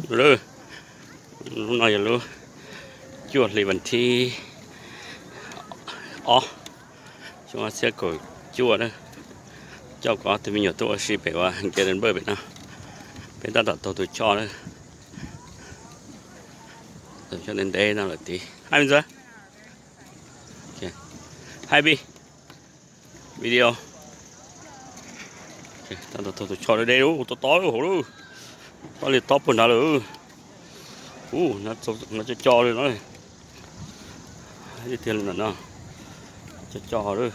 Lub, lub no yog lub cuaj hli vas thib ob, xyoo ob txhiab kaum cuaj na. Coj kuv ob tug me nyuam tuaj ua si pem uas Gatlinburg pem no. Peb tab tom taug tus choj na. Tus choj ntev ntev no lawm tid. Hai me ntxhais. Happy video. Tab tom taug tus choj deb deb lub, tob tob lub hauv lub. Tob li tob puag nrad lawm. Ub, no co co li no. Tiag tiag li no. Co co lawm.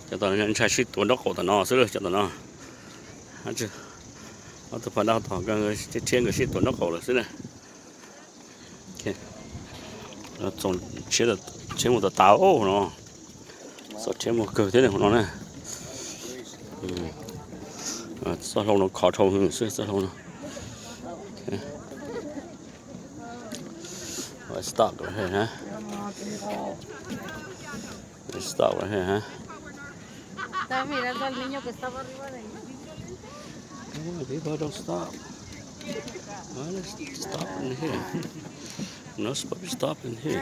Cov tom ntshai sib tuav nraub qaum tom no xwb, cov tom no. Ob tug pab dab tom thiab nkawd sib tuav nraub qaum lawm xwb na. Txaus tshiab mus tas tas no. Txaus tshiab mus kawg thiab hauv no na. Txoj hlau no khov dhau xwb, txoj hlau no. Stop right here, huh? Stop right here, huh? Está mirando al niño que estaba arriba de mí. Come on, people, don't stop. Why they stop in here? You're not supposed to stop in here.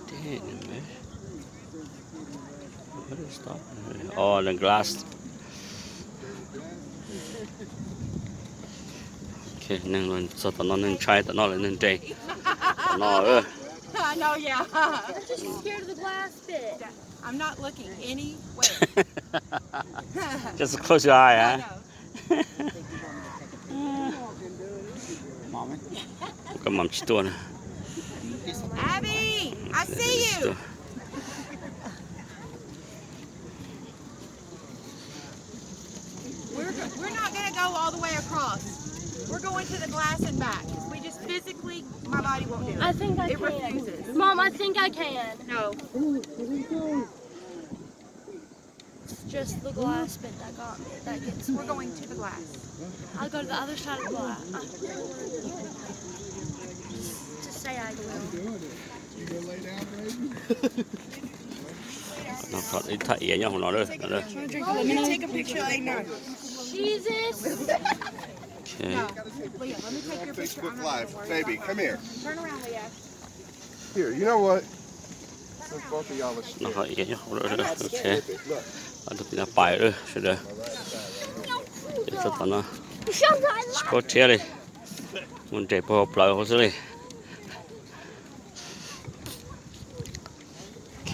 Damn, man. What is stopping here? Oh, the glass. Ok, neeg txog tom no, neeg ntshai tom no lawm, neeg nres tom no. I know, yeah. Just scared of the glass bit. I'm not looking anywhere. Just close your eye, huh? Koj mam tsis tuaj na. Abby, I see you. We're, we're not gonna go all the way across. We're going to the glass and back. We just physically, my body won't do it. I think I It can. Refuses. Mom, I think I can. No. It's just the glass bit that got me. That gets me. We're going to the glass. I'll go to the other side of the glass. Just to say I will. No, ib thaj iav nyob hauv no lawm. Take a picture. Let me take a picture. I know. Jesus. Okay. No. Leah, let me take your picture. I'm not gonna worry about that. Facebook Live. Baby, come here. Here, you know what? Since both of y'all are scared, I'm not scared. No, qhov iav nyob hauv lawm. Okay. Look. Ob tug pis no pais lawm sawv daws. Ces txog tom no tsis paub rhiab li, mus nres puag hauv plawv hauv xwb li. Ok,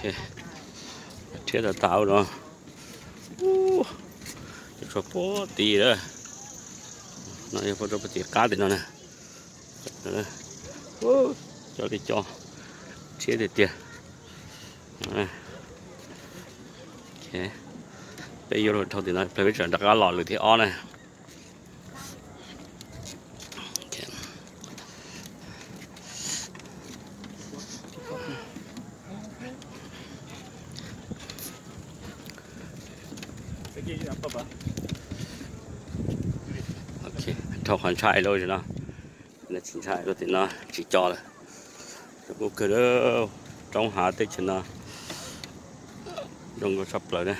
rhiab tas tas no. Ub, tshuav puag tid lawm. No yog puag rau puag tim qab tim no na. Ub, cov li cov rhiab tiag tiag. Ok, peb yuav luag dhau tim no peb tseem rov qab los lwm thib ob na. Ok, dhau qhov ntshai lawm no. Tsis ntshai lawm, tim no tsis co lawm. Zoo nkauj kawg, roob hav teb chaws no zoo nkauj tshaj plaws na.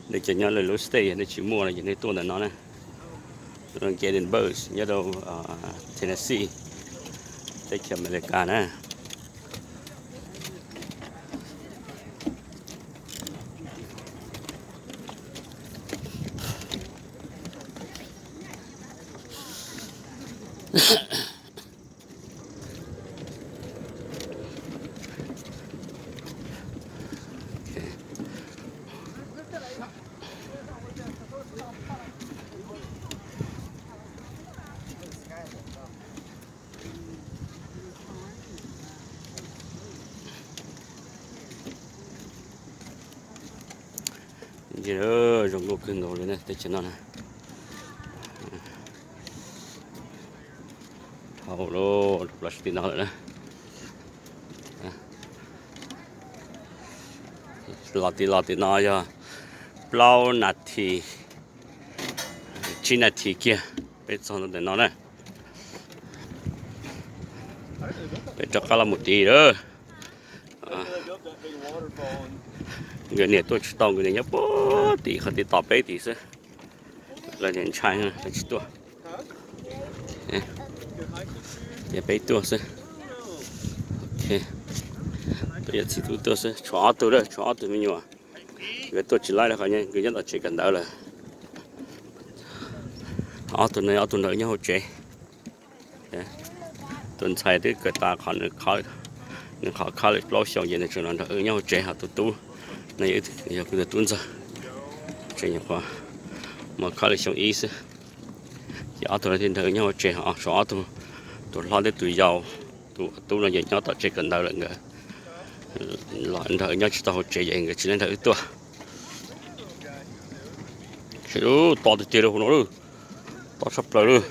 Nej cov nyob lwm lub state nej tsis muaj no ces nej tuaj ntawm no na. Gatlinburg nyob rau Tennessee, teb chaws Amelikas na. Zoo nkauj kawg nkaus li na teb chaws no na. Dhau lawm, los tsis tim no lawm na. Los tim, los tim no yog plaub nas this, tsib nas this kiag peb txog ntawm no na. Peb rov qab los mus tid lawm. Nkawd niam tuaj tsis tau, nkawd niam nyob puag tim qhov tim tos peb tim xwb. Lawv niam ntshai, lawv tsis tuaj. Ces peb tuaj xwb. Peb yawm txiv tub tuaj xwb, tshuav ob tug lawm, tshuav ob tug me nyuam. Nkawd tuaj tsis laib lawm, qhov nkawd nyob tom tsev kawm ntawv lawm. Ob tug no, ob tug nrog wb nyob hauv tsev. Tus ntxhais twb kawm tas qhov, nws qhov khab lawm plaub xyoos ces nws tseem los nrog wb nyob hauv tsev, ho tus tub no yog kuv tus tub ntxawg, tseem nyuam qhuav mus khab lawm xyoo ib xwb. Ces ob tug no thiaj nrog wb nyob hauv tsev, ho tshuav ob tug, tus hlob thiab tus yau. Tus tub no ces nyob tom tsev kawm ntawv lawm, nkawd los nrog wb nyob tsis tau hauv tsev ces nkawd tsis laib nrog wb tuaj. Seb, to tiag tiag li hauv no lawm, to tshaj plaws lawm.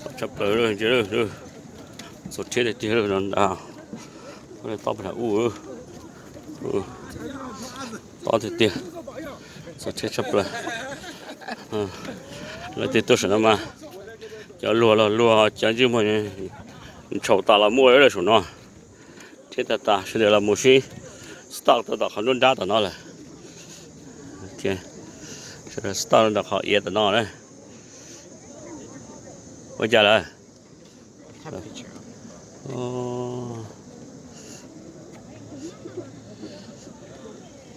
To tshaj plaws lawm, txaus rhiab tiag tiag lawm no ntag. To pab ub, to tiag tiag, txaus rhiab tshaj plaws. Leej twg tuaj saum no mas cov luag los luag, cov ntsej muag ntshau tas los muaj lawm saum no. Thiab tas tas sawv daws los mus sib stock rau tom qhov nruab nrab tom no lawm. Sawv daws stock rau tom qhov iav tom no na. Ua cas lawm?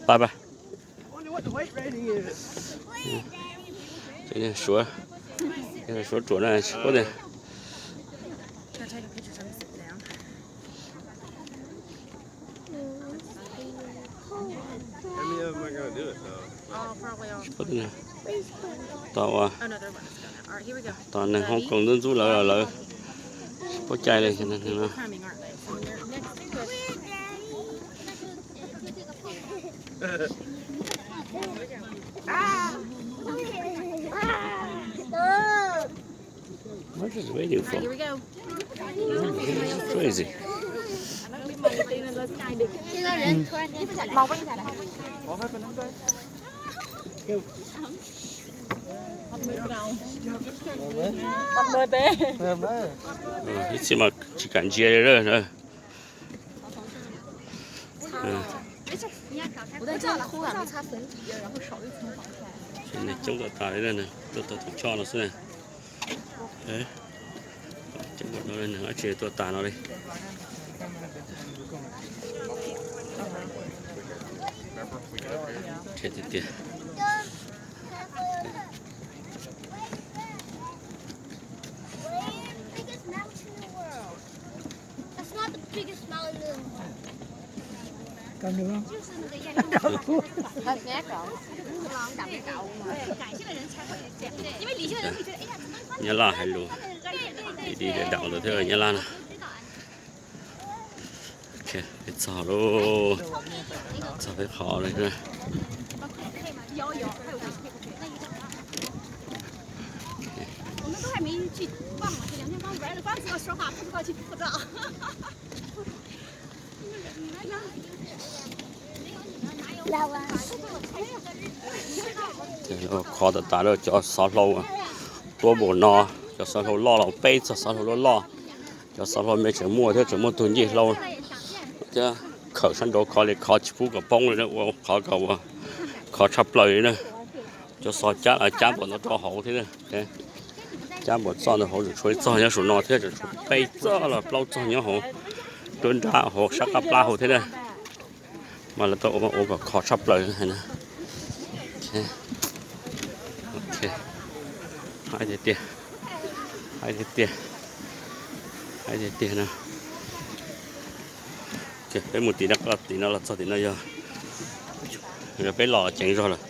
Pab pab. Suav, suav ruam na, tsis paub tias. Tsis paub tias. Tos ua, tos neeg Hong Kong ntxub ntxub lawv, lawv tsis paub cai li no. What is waiting for? Crazy. Ib txhia mas tsis kam ntsia li. Neeg coob tas tas li, tuaj tau tus choj no xwb. Coob no, dab tsi tuaj tas no li. Rhiab tiag tiag. Nyab Laj hais lus, di di daus ntawd thiab Nyab Laj na. Peb txog lauj, txog peb qhov lawm. Kho tas tas lawm, cov xov hlau tuab npaum no, cov xov hlau loj los peb txog xov hlau loj loj. Cov xov hlau me tseem muaj thiab, tseem muaj tug ncej hlau thiab. Khawm sab nraud kho li kho tsis pub kom poob li na, ua qhov kom ua kho tshaj plaws li na. Cov xov cab los cab npaum no rau hauv thiab. Cab npaum txoj ntawd hauv, tseem tshuav ib txoj nyob saum no thiab, tseem tshuav peb txoj los plaub txoj nyob hauv nruab nrab hauv sab qab plab hauv thiab na. Mas lawv tau ua kom kho tshaj plaws hais na. Haib tiag tiag, haib tiag tiag, haib tiag tiag no. Peb mus tim no, tim no los txog tim no yog, yog peb los ceev zog lawm.